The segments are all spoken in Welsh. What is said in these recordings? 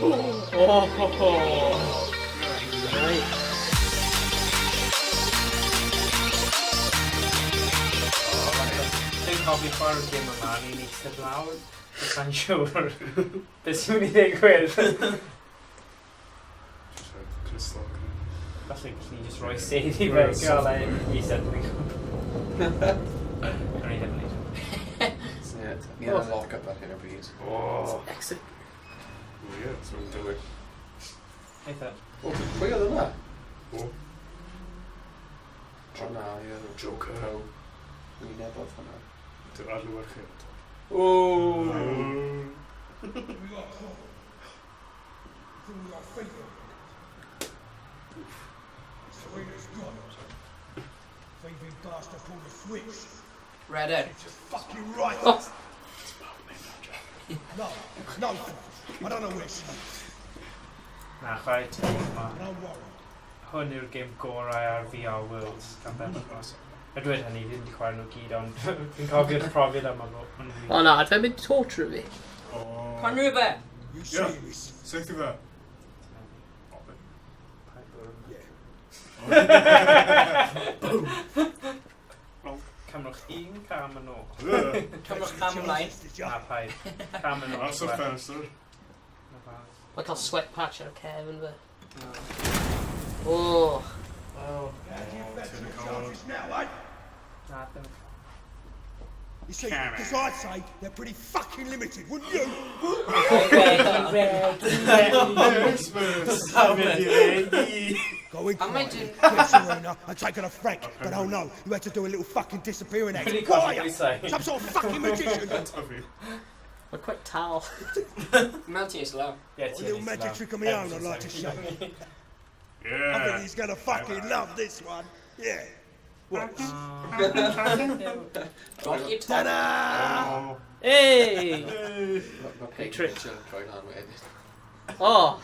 Oh, ho, ho. Right. Dwi'n cofio chwarae'r gêm yma, o'n i'n eistedd lawr. Sa'n siŵr beth sy'n mynd i ddigwydd. Crystal. Falle gallwn ni just rhoi sedd i fe gael e reset. O'n i ddim yn neud. Syniad. Ni yn lock-up ar hyn o bryd. Oh. Exit. Ie, so yn dywyll. Eitha. O, pwy oedd yna? O. O na, ie. Joker. Pro. Wyneb oedd hwnna. Dy adlewyrchiad. O! We got caught. Thought we got feet on. Serena's gone. Thieving bastard pulled the switch. Reddit. It's fucking right. Oh. No, no, I don't know where she is. Na, chwarae teg ma. Don't worry. Hwn yw'r gêm gorau ar VR Worlds gan ben across. A dweud hynny, fi ddim wedi chwarae nhw gyd, ond fi'n cofio'r profiad yma. Ma'n wych. O na, a fe'n mynd torture fi. Oh. Conrwy fe. You Yeah. serious? Saethu fe. Paid bod yn- Yeah. Cymrwch un cam yn ôl. Cymrwch cam ymlaen. Did ya? Na, paid. Cam yn ôl. That's a fenster. Na, paid. Mae'n cael sweat patch ar y cefn fe. Na. O. Oh. How do you fancy to the your corner. chances now, eh? Na, ddim. You see, because I'd say they're pretty fucking limited, wouldn't you? Christmas! Go in I might quietly, do- get Serena and take her to Frank. But oh no, you had to do a little fucking disappearing act. Really Why? quite pwysau. Some sort of fucking magician. Tyfu. Mae'n quite tal. Mewn ti eisiau law. Ie, A ti little yn magic eistedd trick lawr. of my own I'd like to show you. I think Yeah. he's gonna fucking love this one. Yeah. Watch. Rocky top. Ta-da! Oh. Hey! Hey. Mae pig trick. yn troi lan wedyn. O!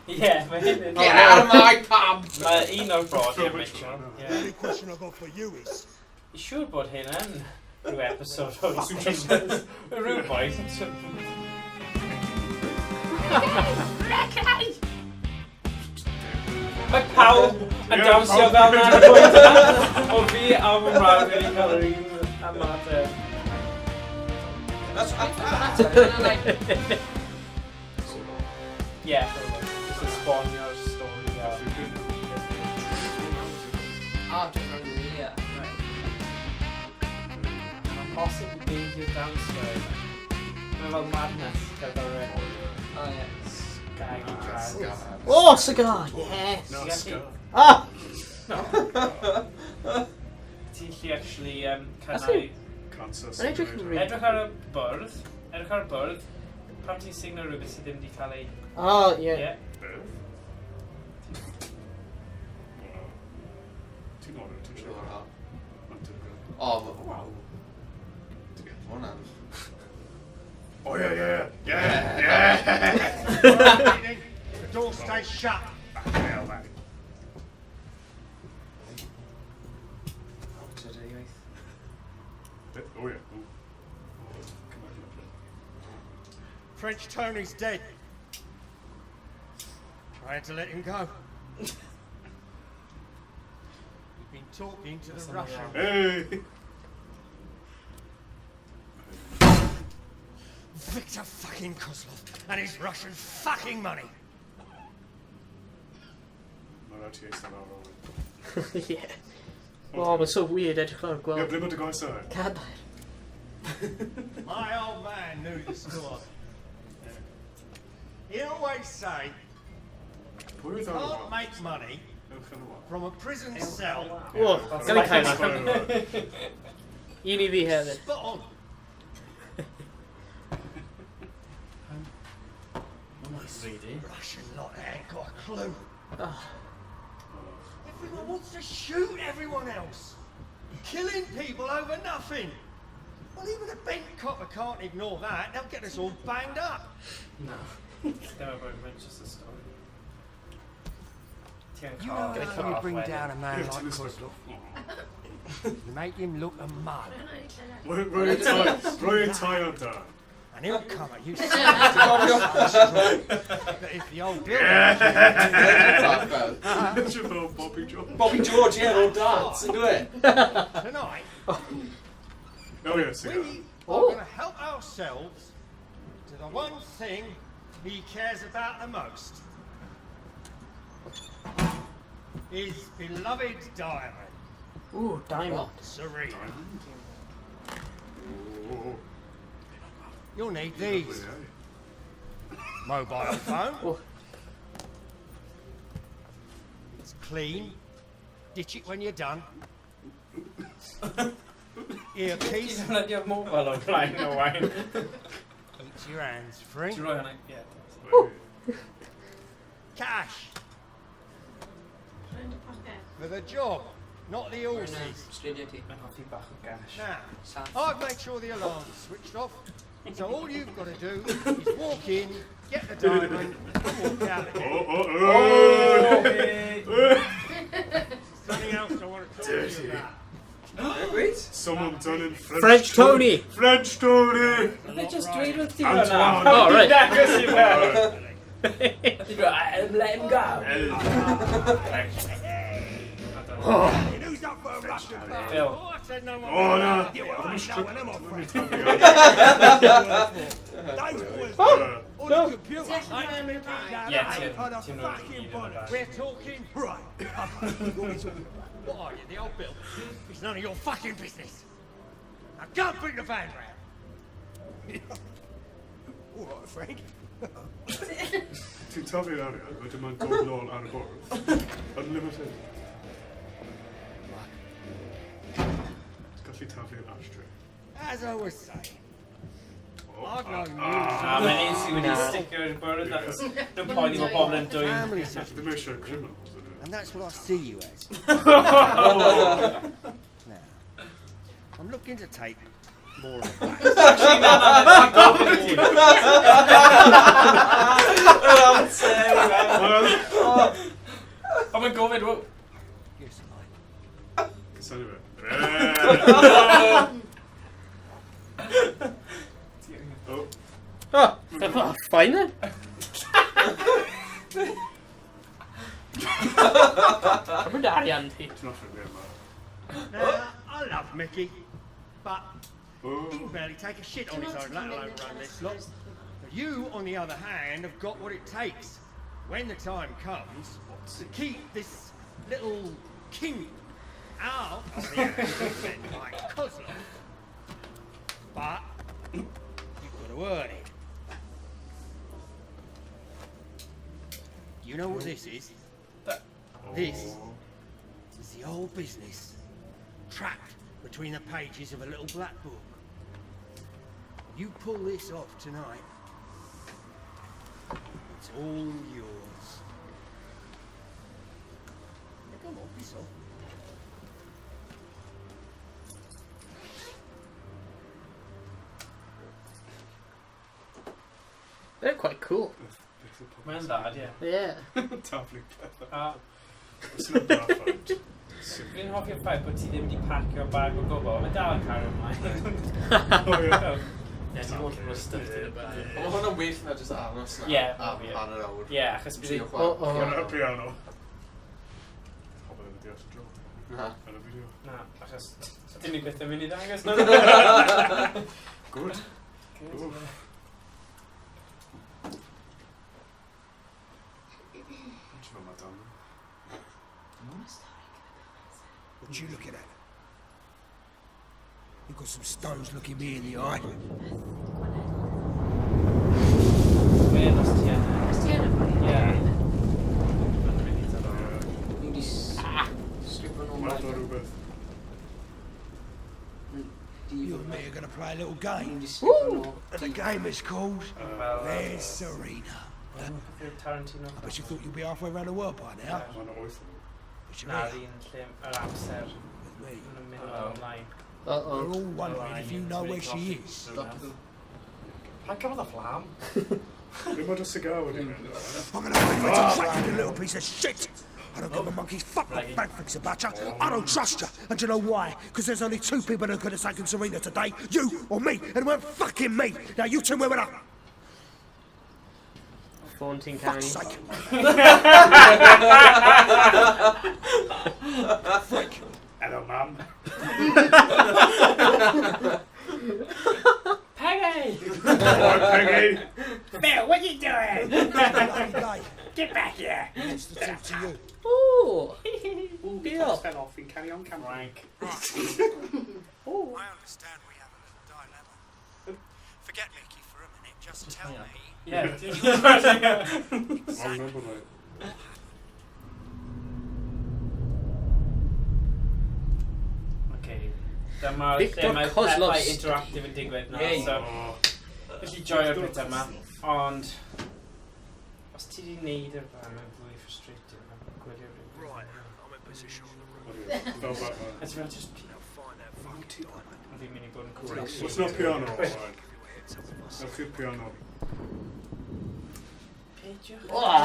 Ie, mae hyn yn... Get out of my pub! Mae un o'r brodyr Mitchell. The Ie. only question I've got for you is, Fi siŵr bod hyn yn rhyw episode o EastEnders. Rhyw bwynt. Ricky! Mae pawb yn Ie, dawnsio pawb. fel yna ar y pwynt yna. O fi a fy mrawd wedi cael yr un ymateb. That's like, Ie, just esbonio'r stori a... oh, dwi'n rhoi yeah. Right. Mae'n posib i beidio dawnsio. Mae fel madness gyda'r Oh, yeah. skaggy drag. O, cigar! Yes! No, Ti'n gallu- scar. Ah! No. Ti'n gallu actually cynnau... That's Cancer. Mae'n edrych yn really- Edrych ar y bwrdd. Edrych ar y bwrdd. Pam ti'n signo rhywbeth sydd ddim wedi cael ei... O, ie. Ie. Beth? Wow. Ti'n gwybod, ti'n siarad? Mae'n typical. O, waw. Mae hwnna'n... Oh, yeah, yeah, yeah. Yeah, yeah! the door stays shut. Hell, man. Trydydd. Oh, yeah. Ooh. Oh, come on, come on. French Tony's dead. I had to let him go. He'd been talking to the Russian. Hey! Victor fucking Kozlov and his Russian fucking money. Mae'n rhaid ti eistedd lawr o'r Ie. O, mae'n so weird edrych lawr Ie, gweld ble mae dy goesau? cadair. My old man knew the score. He always say, Pwy oedd ar y can't make money Ewch yn y wal. from a prison cell. O, gael ei cael Un i fi hefyd. Spot on. Really? Russian lot ain't got a clue. Oh. Everyone wants to shoot everyone else. Killing people over nothing. Well, even a bent copper can't ignore that. They'll get us all banged up. No. Ddim yn bod yn just a story. Ti yn You cael know how you bring down a man Yeah, like ti'n Kozlov? You make him look a mug. Roi ei tai o dan. And he'll come at you so Cofio? that if the old building Fel. Literally fel Bobby George. Bobby George, ie, o'r dance, yn dwi? tonight, Oh, yeah, cigar. we are going to help ourselves to the one thing he cares about the most. His beloved diamond, Ooh, diamond. Serena. Oh, You'll need these. yeah. Mobile phone. Oh. It's clean. Ditch it when you're done. Earpiece. Ti'n defnyddio mobile o'r blaen o wain. Keeps your hands free. Ti'n rhoi hwnna? Ie. Cash Round y pocket. for the job, not the Rwy'n horses. studio ti. Mae'n hoffi bach o gash. Now, Saff. I've made sure the alarm's switched off, so all you've got to do is walk in, get the diamond, and walk out again. Oh, oh, oh! Something else I want to talk to you about. Wait. Someone done in French, French Tony! French Tony! They just dweud wrth ti Antoine. hwnna. Oh, right. Dangos i fe. Ti'n dweud, let him go. Who's up for a Russian party? Phil. Oh, I said no one. Oh, na! You Oedd ain't yn no one, am I, Frank? Those boys boys! on the computer. Ti allan rhoi am y bag? Ie, ti'n rhoi i gyd yn y bag. We're talking right. What are you, the old Bill? It's none of your fucking business. Now go and bring the van round. All right, Frank. Ti'n taflu'r arian, wedyn mae'n dod nôl ar y bwrdd. Unlimited. Ti'n gallu taflu'r ashtray. As I was saying, Oh, I've known you A mae'n un sydd wedi sticio i'r bwrdd achos nhw'n poeni bod pobl yn dwyn. family system, Ddim eisiau criminals, ydyn nhw. and that's what I see you as. Now, I'm looking to take more of that. Yr amser. Wel, Ond mae'n gofyn, wo, Yes, mate. cysylltu fe. Oh, Oh, oh, fine then. Cymryd arian ti. ti'n off fi yma. Now, I love Mickey, but Oh, he can barely take a shit on Dim his ond own, let ti'n alone mynd run yn this lot. But you, on the other hand, have got what it takes, when the time comes, to keep this little king out of the hands of men like Kozlov. But you've got to earn it. You know what this is? This is the old business, trapped between the pages of a little black book. You pull this off tonight, it's all yours. Now come on, piss off. They're quite cool. Beth yw Mae'n dda, ie. Yeah. Taflu pethau. A Os yna'n graffite. fi'n hoffi'r ffaith bod ti ddim wedi pacio bag o gwbl, ond mae dal yn cario ymlaen. Oh, ie. Yeah, ti'n gwybod bod stuffed in y bag. Ond mae hwnna'n well na jyst aros na. Ie, Am ie. hanner awr. Ie, achos bydd Trio Oh, chwarae. oh. Chwarae piano. Pobl ddim yn deall y joke. Na. Yn y fideo. Na, achos dim ni byth yn mynd i ddangos na. Good. Good. Oof. Ti'n fel madam. What you looking at? You got some stones looking me in the eye. Mae'n os ti yn. Os ti yn y boi? Ie. Mae'n rili diddorol. Ni wedi stripo nhw'n Weld o rhywbeth. You and me are gonna play a little Ni game. wedi stripo nhw. And the game is called Fel, There's Serena. Yw Tarantino. I bet you thought you'd be halfway round the world by now. Mae'n oeth. But you're Na'r here un lle, yr amser with me. yn mynd ymlaen. Uh-oh. We're all wondering if you know where she is. Stop. Pan gafodd y fflam? Ddim ond y cigar wedi mynd. I'm gonna find you a trapped little piece of shit. I don't give a monkey's fuck what Frank thinks about you. I don't trust you. And do you know why? Because there's only two people who could have taken Serena today. You or me. And it weren't fucking me. Now you two women up. Ffôn ti'n canu. Fuck's sake. Freak. Hello, mam. Peggy! Alright, Peggy. Bill, what are you doing? Bloody day. Get back here! What's the truth to you? Ooh! Diolch. Fell off in carry on camera. Rank. I understand we have a little dilemma. Forget Mickey for a minute. Just tell me. Yeah. Wrong number, mate. Okay. Dyma lle Victor mae Kozlov. pethau interactive yn digwydd nawr, Yay. so... Oh, Felly joio'r bit yma, ond... Os ti di wneud y fan, mae'n fwy frustrating. Mae'n gwylio rhywbeth. Right, I'm in position on the roof. fel Batman. A ti'n fel just... Now find that fucking diamond. Ond fi'n mynd i bod yn cool. What's not piano? Alright. Give you a heads up if I see Ewch i'r piano. Peidiwch. Oh!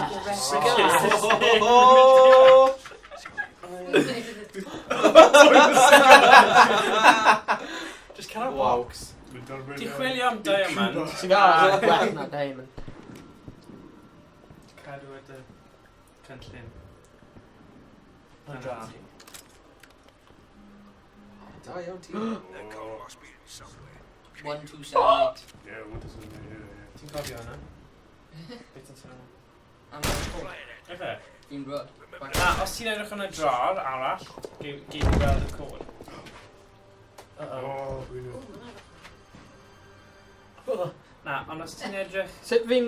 Just cael y Wow. box. Mynd ar Ti'n chwilio am diamond? Ti'n gael gwell na diamond. Cadw at y cynllun. O, dra. Da iawn ti. That code must be in somewhere. 1, 2, 7, 8. Yeah, what does it mean? Yeah, yeah. Ti'n cofio hwnna? Beth ti'n sôn? Am y Efe? Fi'n rwyd. Na, os ti'n edrych yn y drar arall, gei di weld y cod. Uh-oh. Oh, we know. Na, ond os ti'n edrych... Sut fi'n...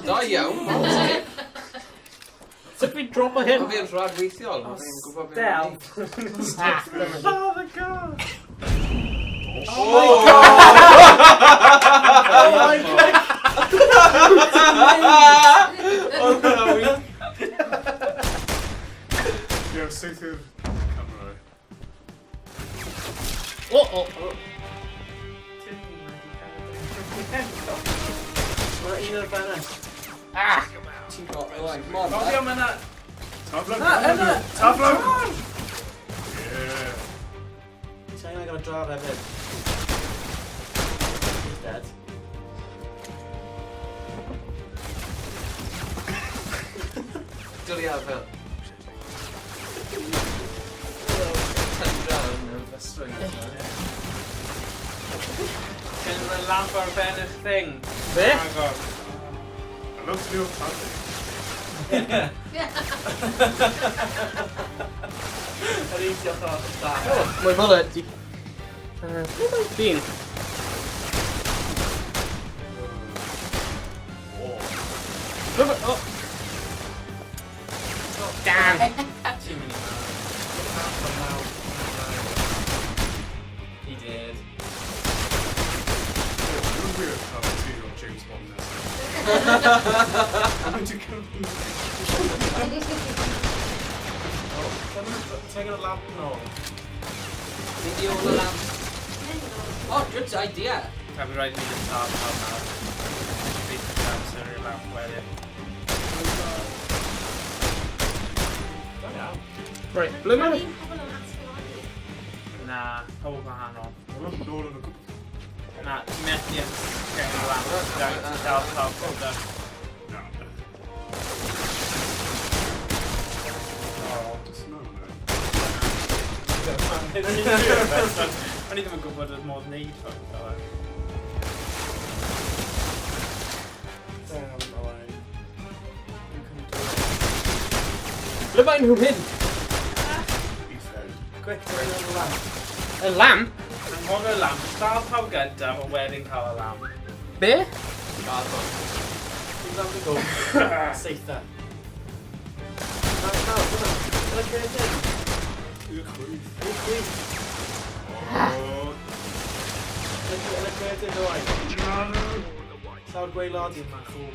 Da iawn. Sut fi'n dropo hyn? Mae fe'n rhagweithiol. Mae fe'n gwybod beth mae'n Stealth. Ah, dyma ni. Oh my god! Oh! Oh my god! Oedd hwnna'n wych. Yeah, saith i'r camera. Oh, oh, oh. Mae un o'r benna. Ah! Ti'n got, oh, come on. Cofio mae na... Taflen! Na, yna! Taflen! Yeah. Ti'n angen gael drar hefyd. He's dead. Dyli arfer. Tundra yn y fystwyr. Gen y lamp ar ben y thing. Be? Agor. I love to do a party. Yr un diolch o'r da. Oh, my bullet. Ble mae fi'n? Ble mae... Oh. Damn! Ti'n mynd i marw. He did. You're weird how ti o James Bond nesaf. I'm to kill him. Ti'n angen y lamp nôl. Mynd i ôl y lamp. Oh, good idea. A fi rhaid i ni just lladd pawb nawr. Beth amser i'r lamp wedyn. Da iawn. Right, ble mae... Un pobl yn adeiladu. Na, pobl gwahanol. Wel, nôl yn y cwpwrdd. Na, ti'n methu gen y lamp. Ti'n dal pawb gyda. Na. Oh. Just no, no. O'n i ddim yn gwybod oedd modd wneud hwn. fel e. Damn, Owain. You can do it. Ble mae nhw'n mynd? Ethan. Quick, turn on the lamp. Y lamp? Anghofio y lamp, dal pawb gyntaf a wedyn cael y lamp. Be? Gael hwn. Ti'n lamp i go. Seitha. Na, na, hwnna. Dyna cerdyn. I'r chwith. I'r chwith. Oh. Yn y cerdyn, Owain. Llawr gwaelod. Dim machw.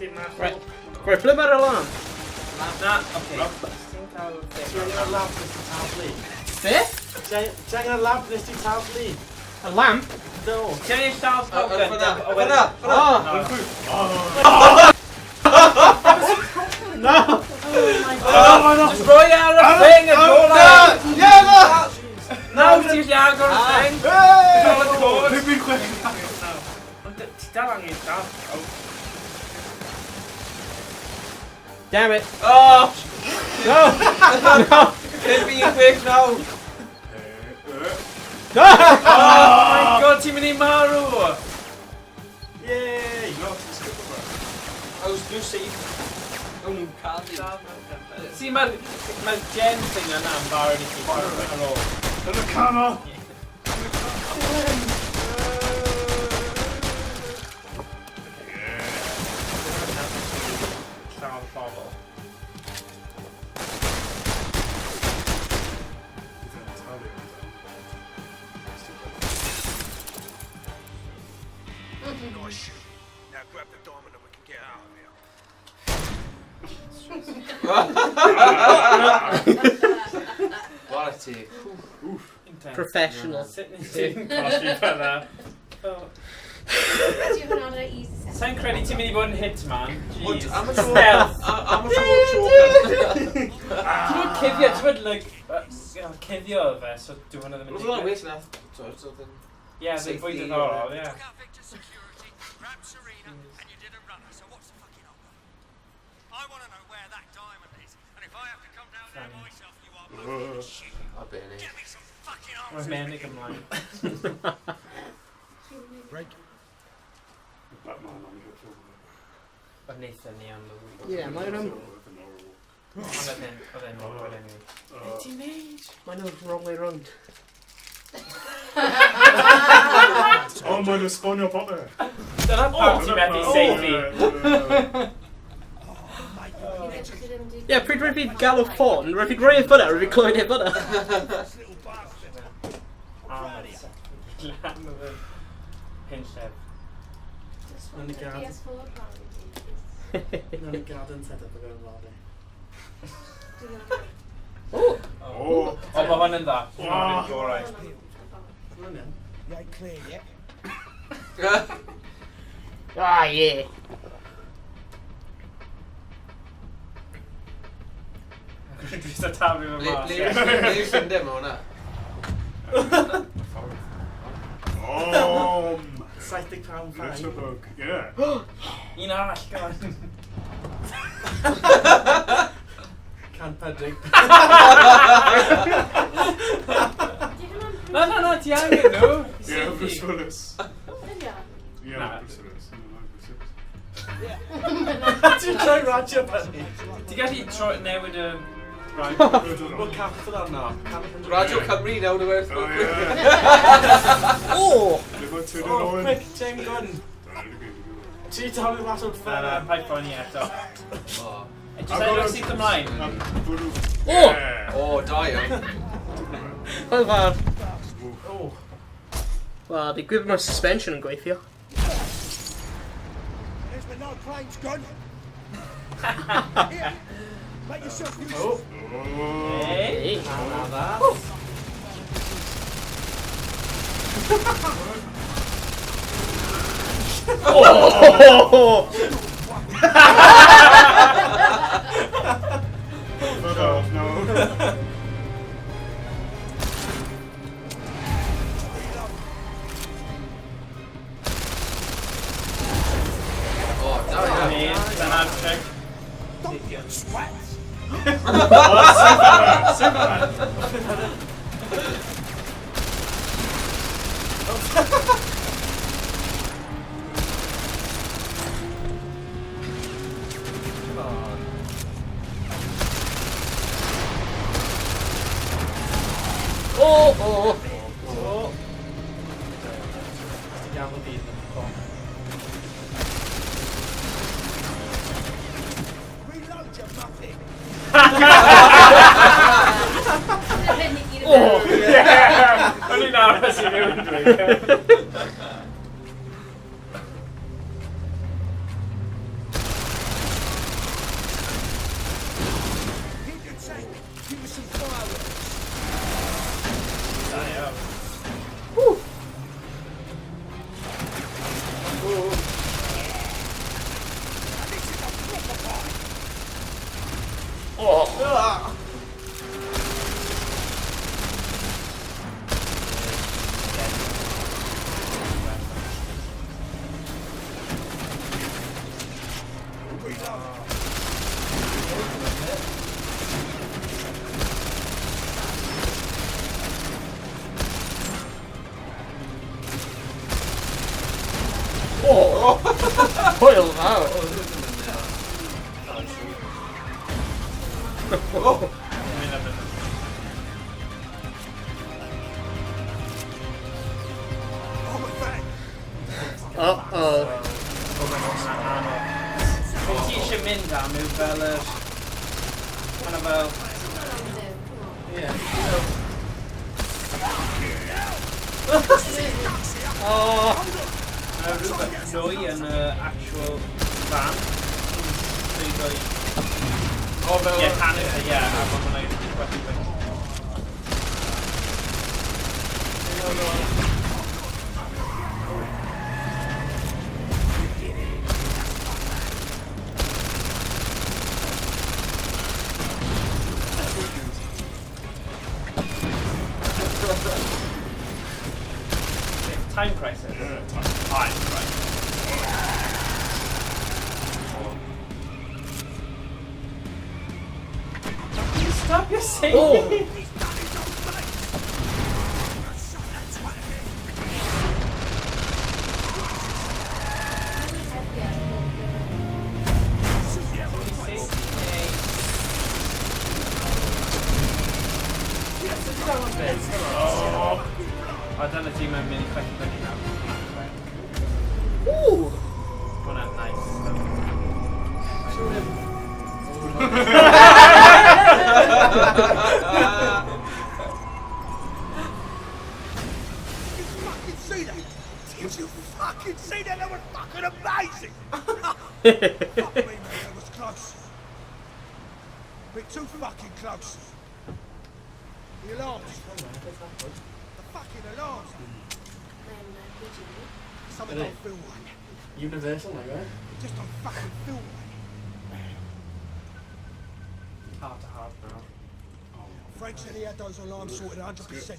Dim machw. Right. Right, ble mae'r alarm? Na, oce. Ti'n cael y Ti angen y lamp nes ti taflu. Be? Ti angen y lamp nes ti taflu. A lamp? No. Ti'n ei lladd pawb Fyna, gyntaf, a fyna, fyna. Oh! No! Just roi ar y thing a go Na! like! Ie, na! Nawr ti'n gallu agor y thing! Fel y cod! Pum un chwech. Ond ti dal angen lladd pawb. Damn it. Oh! No! No! 5-1-6-9. No! Oh my god, ti'n mynd i marw! Yay! No, ti'n skip o fe. I was do safe. O'n nhw'n cael i. See, mae'r ma gen thing yna yn barod i ti ar ôl. Yn y canol! Yn y canol! Lladd pobl. Bydd e'n talu am dan. Nice shoot. Now grab the diamond and we can get out of here. What a ti. Intense. Professional. Sut nes ti'n colli fyna? Oh. Ti hwnna'n y easy set. Sa'n credu ti'n mynd i fod yn hitman. Jeez. Am y tro... Stealth. Am y tro tro Ti'n bod cuddio, ti'n bod, like, cuddio fe, so dyw hwnna ddim yn Roedd hwnna'n digwydd. well na. So, so then... Ie, fe'n fwy Safety, diddorol, ie. Took out Victor's security, grabbed Serena, and you did a runner, so what's the fucking hold up? I want to know where that diamond is, and if I have to come down there Funny. myself, you are both in shit. A be ni. Get me some fucking Mae'n answers. menig ymlaen. Break. Batman on the hip. Oedd Nathan ni am the Yeah, mae'n Oedd yn horrible. Ond oedd e'n awkward anyway. Ti'n neud? Mae'n the wrong way round. Oh, mae'n esbonio popeth. Dyna pam ti'n methu seithi. Ie, pryd rhaid fi galw ffôn, rhaid fi rhoi e fyna, rhaid fi clywed e fyna. This little bastard. Lan oedd yn hunllef. Yn y gardd. PS4 plan i ti. Yn y garden set up ar gyfer lori. Dwi ddim yn O! Oh. O, mae hwn yn dda. Hwn yn gorau. Hwnna'n iawn. You ain't clear yet. Ah, yeah. Dwi eisiau taflu fe Ble mas. ble yw Llundain mae hwnna? Oh, £70 fine. Litterbug, yeah. Un arall, go on. 140. Di hwnna'n Na, na, na, ti angen nhw. Yeah, Bruce Willis. Ydi o? Yeah, Na. Bruce Willis. No, Bruce Willis. Ti'n troi radio fyny? Ti'n gallu tro newid y... Right. Wel, capital arno. Radio Cymru nawr y werth. Oh, yeah. O! Lle mae Tudor Oh, Owen? quick, James Gunn. Ti taflu mas o'r Na, na, ffenest. paid poeni eto. O, Just edrych syth ymlaen. O! O, da iawn. Fel fawr. Oh. Wel, di gwybod mae'r suspension yn gweithio. There's been no claims, gun. Here, make yourself useful. Oh. Hey. Ei. Na, na, dda. Oh! Fuck off, no. O, da iawn. Ni, dyna'r trick. Don't be a twat. Superman! Come on. O! O! Oh. Ti gafel byd yn y ffôn. Reload, you muppet. Dyna i gyd yn Oh. Yeah! O'n i'n aros i rhywun dweud. Hit the tank. Give us some fireworks. Da iawn. Hwyl fawr. Mynd am mynd. I'm a fan. Uh-oh. Be ti eisiau mynd am yw fel yr... Kind of fel... Ie. Oh. Mae rhywbeth nwy yn y actual van. So you go... O, fel... Ie, canister, ie, a mae hwnna i chwerthu fyny. Time crisis. Yeah, time. Time crisis. Stop your saying. Oh. O, dyna ti mae'n mynd i chwerthu fyny nawr. Ooh. Hwnna'n nice. Shoot him. Did you fucking see that? Did you fucking see that? That was fucking amazing! Fuck me, man, that was close. Bit too fucking close. The alarms. The fucking alarms. Something don't feel right. Universal, like, right? It just don't fucking feel right. Heart to heart now. Frank said he had those alarms sorted 100%.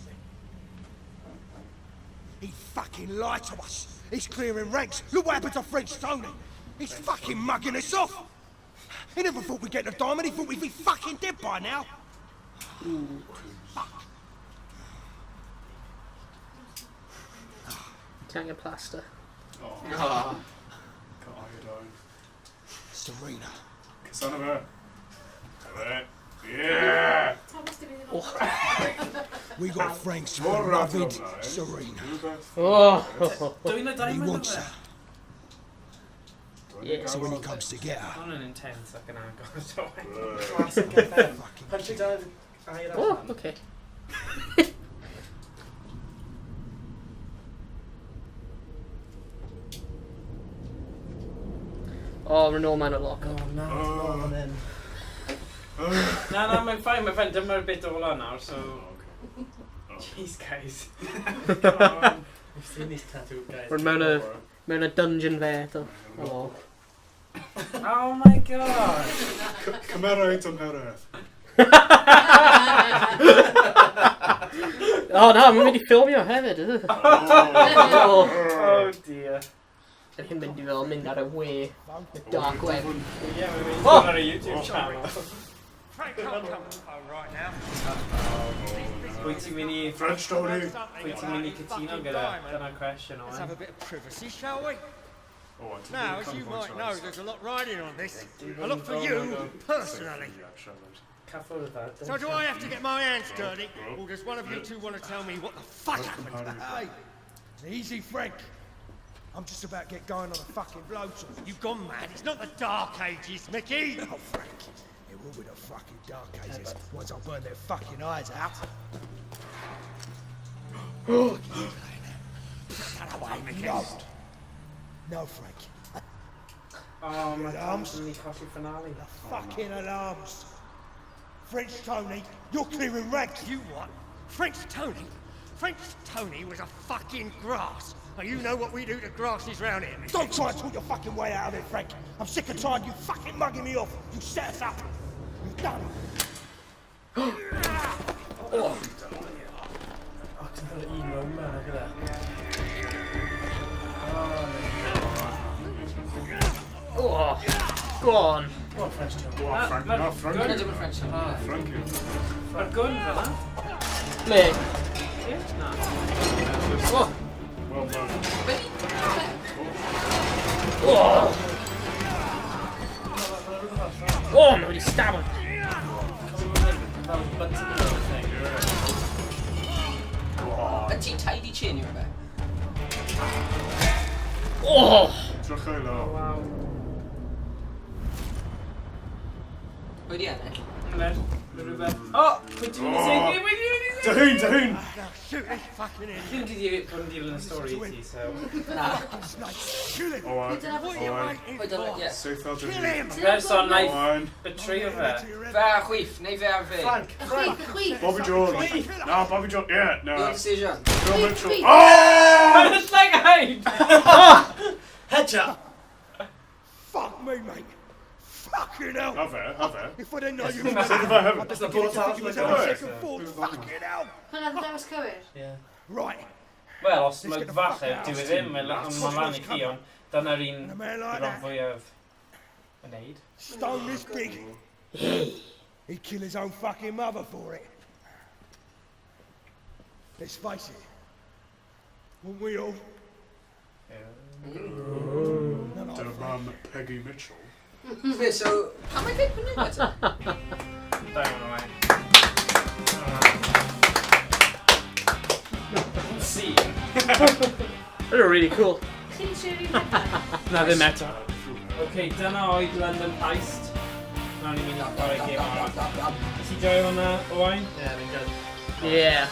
He fucking lied to us. He's clearing ranks. Look what happened to French Tony. He's fucking mugging us off. He never thought we'd get the diamond. He thought we'd be fucking dead by now. Fuck. Ti angen plaster. Oh, Ah. got iodine. Serena. Cassandra. Yeah! We got Frank's Mor beloved ymlaen. Serena. Rhywbeth. Oh. Dwi'n y He diamond wants yma. her. Yeah. So when he comes to get her, Hwn yn intense ac yn agos. Classic FM. fucking Punch it down the iron. Oh, okay. Oh, Renault man at lock. Oh, no. Oh. Oh, then. Na, na, mae'n fine, mae'n fine. Dyma'r bit ola nawr, so... Oh, okay. Jeez, guys. Come on. We've seen these tattooed guys. Rwy'n mewn a dungeon fe eto. Oh. Oh my god. Cymera i tymheredd. Oh na, mae'n mynd i ffilmio hefyd. Ugh. Oh. Oh dear. Ydy hi'n mynd i fel mynd ar y we, y dark web. Yeah, mae'n mynd i Oh! fod ar y YouTube channel. Frank can't come to the phone right now. Wyt ti'n mynd i... French Tony. Wyt ti'n mynd i cytuno gyda? Dyna'r cwestiwn Let's have o'n. a bit of privacy, shall we? Oh, Now, as you might know, there's a lot riding on this. A lot for you, personally. Cyffwrdd â. So do I have to get my hands dirty, or does one of you two want to tell me what the fuck happened? Hey, easy, Frank. I'm just about to get going on a fucking blowtorch. You've gone mad. It's not the Dark Ages, Mickey. Oh, Frank, it will be the fucking Dark Ages once I burn their fucking eyes out. Put that away, Mickey. No. No, Frank. Oh, mae Alarms. Tom's mynd i colli finale. The fucking alarms. French Tony, you're clearing ranks. You what? French Tony? French Tony was a fucking grass. Now you know what we do to grasses round here, Mickey. Don't try and talk your fucking way out of it, Frank. I'm sick and tired of you fucking mugging me off. You set us up. You've done it. Oh, ti'n cael un mewn yma, gyda. Oh, go on. Oh, French Tony. Go on, Frank. No, Frankie. Dyna dim yn French Tony. Frankie. Mae'r gwn fel na? Le. Ie? Na. Oh. Well done. Be? Oh. Oh, mae wedi stab o'n. Fel button yn y thing. Y ti'n tidy chin yw fe? Oh! Drychau lawr. Waw. Pwy di ennill? Mae rhywbeth... O! Pwy ti'n mynd i seithi? Pwy ti'n mynd i seithi? Dahun, dahun! Now shoot this fucking idiot. Ddim di bod yn dilyn y stori i ti, so... Na. Snake. Kill him. Owain, What are you Owain. waiting Pwy dyna, for? ie. Seithaf Kill dahun. him. Person naeth Owain. betray fe. Fe a chwith, neu fe a fe. Frank, Y chwith, y chwith. Bobby Jones. Na, Bobby Jones. Yeah, na. Your decision. Phil Mitchell. Chwith. Oh! It's like hide! Headshot! Fuck me, mate. Fucking hell. Na fe, na fe. If I didn't know you Seithaf fe hefyd. That's the bullet out you was of having the second thoughts. Fucking hell. Hwnna'n ddewis cywir. Yeah. Right. Wel, os Let's mae get the falle, fuck out. dyw e ddim, mae lan i chi, ond dyna'r un And a man like rhan that, fwyaf yn neud. stone this big, he'd kill his own fucking mother for it. Let's face it. Wouldn't we all? None Dyna of mam Peggy Mitchell. Fe, so, pam mae fe prynu eto? Da iawn, Owain. See. They're really cool. Chi'n siŵr i'n pethau? Na ddim eto. Ok, dyna oedd London Heist. Nawr ni'n mynd i chwarae gêm arall. Nes i joio hwnna, Owain? Yeah, fi'n good. Yeah.